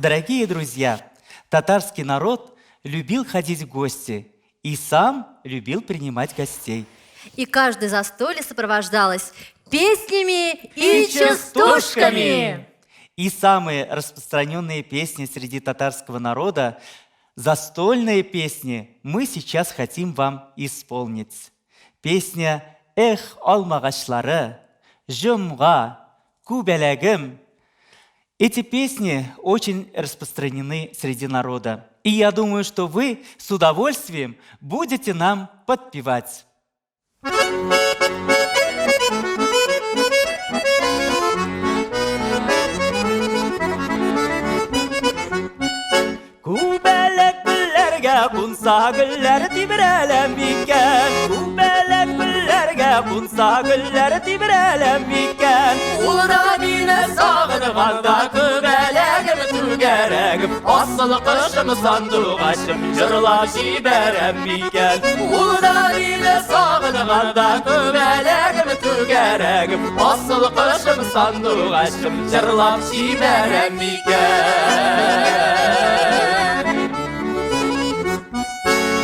Дорогие друзья, татарский народ любил ходить в гости и сам любил принимать гостей. И каждое застолье сопровождалось песнями и частушками. И самые распространенные песни среди татарского народа, застольные песни, мы сейчас хотим вам исполнить. Песня «Эх, алмагачлары», «Җомга», «Күбәләгем». Эти песни очень распространены среди народа. И я думаю, что вы с удовольствием будете нам подпевать. Күбәләк гөлләргә кунса гөлләр тибрәлә микән? Күбәләк гөлләргә кунса гөлләр тибрәлә микән? Ул да мине сагынганда күбәләгем түгәрәгем, асыл кошым сандугачым җырлап җибәрәм микән? Ул да мине сагынганда күбәләгем түгәрәгем, асыл кошым сандугачым җырлап җибәрәм микән?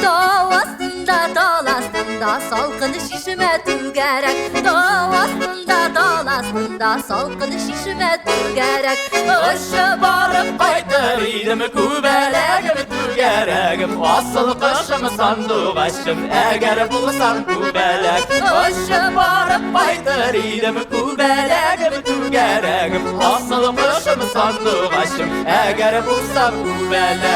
Тау астында, тал астында салкын чишмә түгәрәк. Тау астында, тал астында салкын чишмә түгәрәк. Очып барып кайтыр идем, күбәләгем түгәрәгем, асыл кошым сандугачым, әгәр булсаң күбәләк. Очып барып кайтыр идем, күбәләгем түгәрәгем, асыл кошым сандугачым, әгәр булсаң күбәләк.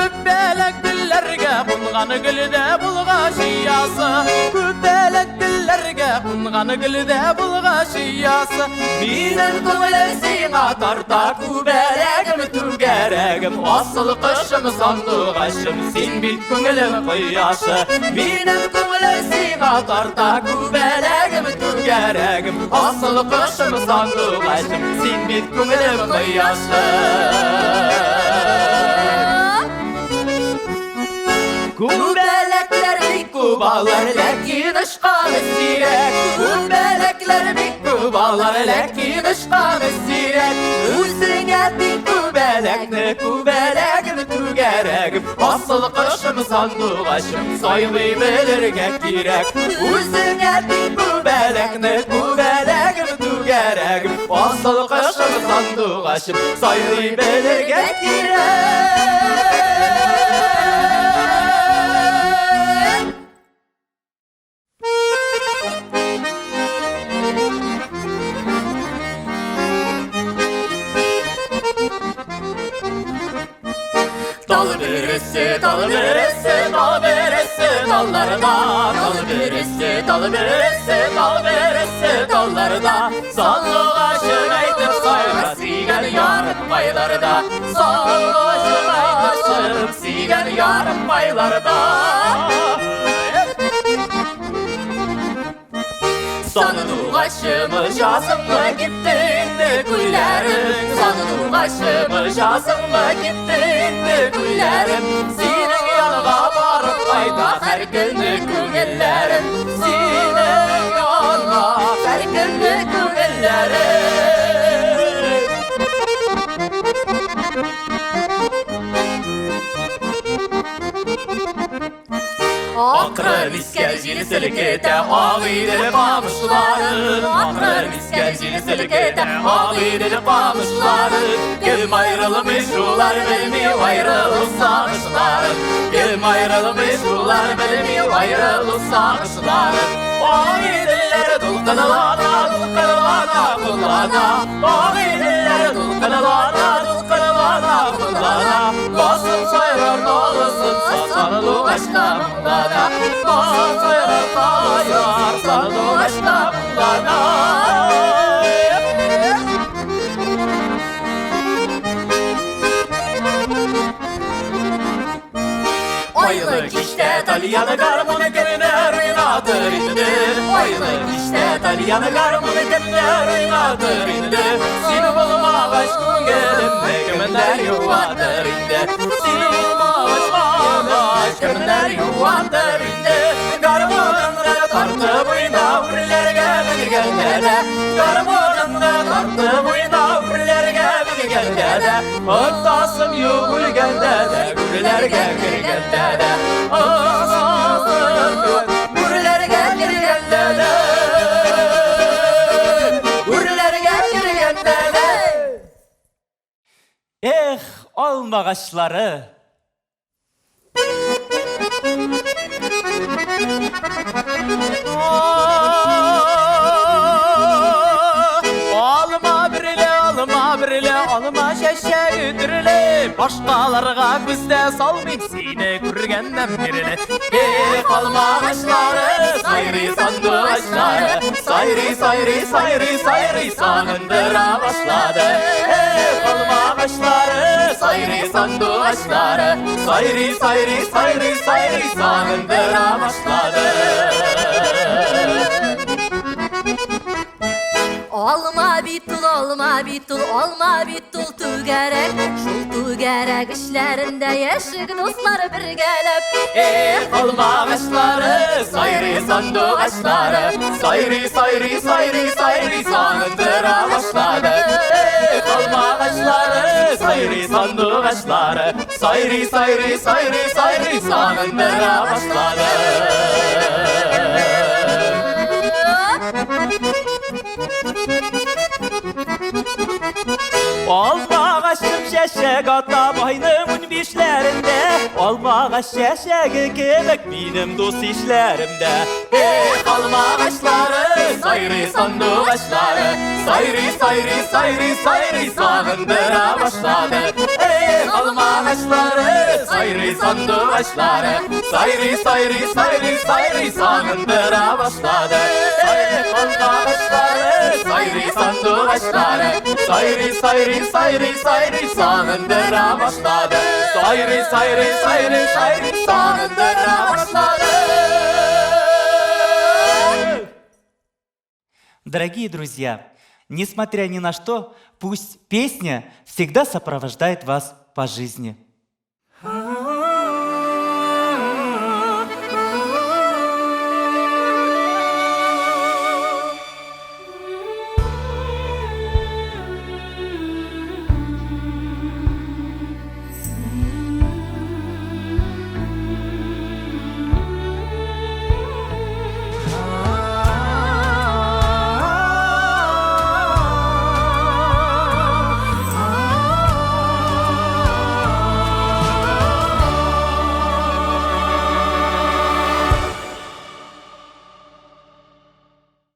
Күбәләк гөлләргә кунган гөлдә булгач оясы, Күбәләк гөлләргә кунган гөлдә булгач оясы, минем күңелем сиңа тарта, күбәләгем түгәрәгем, асыл кошым сандугачым, син бит күңелем кояшы. Минем күңелем сиңа тарта, күбәләгем түгәрәгем, асыл кошым сандугачым, син бит күңелем кояшы. Күбәләкләр бик күп алар, ләкин очканы сирәк. Күбәләкләр бик күп алар, ләкин очканы сирәк. Үзеңә бик күбәләкне, күбәләгем түгәрәгем, асыл кошым сандугачым, сайлый белергә кирәк. Үзеңә бик күбәләкне, күбәләгем түгәрәгем, асыл кошым сандугачым, сайлый белергә кирәк. Dal birisi, dal birisi, dal birisi, dallarda. Dal birisi, dal birisi, dal birisi, dallarda. Sandıgaçım aytıp sayra, sigen yarım baylarda. Sandıgaçım aytıp sigen yarım baylarda. Sandıgaçımı jasımı gitti indi güllerim. Sandıgaçımı jasımı gitti indi güllerim. Senin yanına barıp kayda her günü güllerim. Senin yanına her günü güllerim. Akran isker jil silkete ağidil kamışların. Akran isker jil silkete ağidil kamışların. Kim ayrılmış ular bilmiyor ayrılık sağışların. Kim ayrılmış ular bilmiyor ayrılık sağışların. Ağidiller dulkanalana dulkanalana kulana. Ağidiller dulkanalana dulkanalana kulana. Basıp sayrar dalısın sandıgaçta mınlana. Basıp sayrar tayar sandıgaçta mınlana. Aylık işte Talyanı garmonu kimler oynatır indi. Aylık işte Talyanı garmonu kimler oynatır indi. Seni bulmağaç köngülimde kimler yuvatır indi. Seni bulmağaç kimler yuvatır indi. Garmonunla tartıp oyna urlerge bilgenlere. Garmonunla кергәндә дә, Онтасым юк үлгәндә дә, Гүрләргә кергәндә дә, Онтасым юк гүрләргә кергәндә дә, Гүрләргә кергәндә дә. Эх, алмагачлары! Алма бирле, алма бирле, алма чәчәге төрле, Башкаларга күз дә салмыйм сине күргәннән бирле. Эх, алма агачлары, сайрый сандугачлары, Сайрый, сайрый, сайрый, сайрый, сагындыра башлады. Эх, алма агачлары, сайрый сандугачлары, Сайрый, сайрый, сайрый, сайрый, сагындыра башлады. Алма бит ул, алма бит ул, алма бит ул түгәрәк. Шул түгәрәк эчләрендә яшик дуслар бергәләп. Эх, алма агачлары, сайрый сандугачлары, Сайрый, сайрый, сайрый, сайрый, сагындыра башлады. Эх, алма агачлары, сайрый сандугачлары, Сайрый, сайрый, сайрый, сайрый, сагындыра башлады. Алма агачым чәчәк ата майның унбишләрендә, Алма агач чәчәге кебек минем дус ишләремдә. Эх, алма агачлары, сайрый сандугачлары, Сайрый, сайрый, сайрый, сайрый, сагындыра башлады. Эх, алма агачлары, сайрый сандугачлары, Сайрый, сайрый, сайрый, сайрый, сагындыра башлады. Эх, алма агачлары, сайрый сандугачлары, Сайрый, сайрый, сайрый, сайрый, сагындыра башлады. Сайрый, сайрый, сайрый, сайрый, сагындыра башлады. Дорогие друзья, несмотря ни на что, пусть песня всегда сопровождает вас по жизни.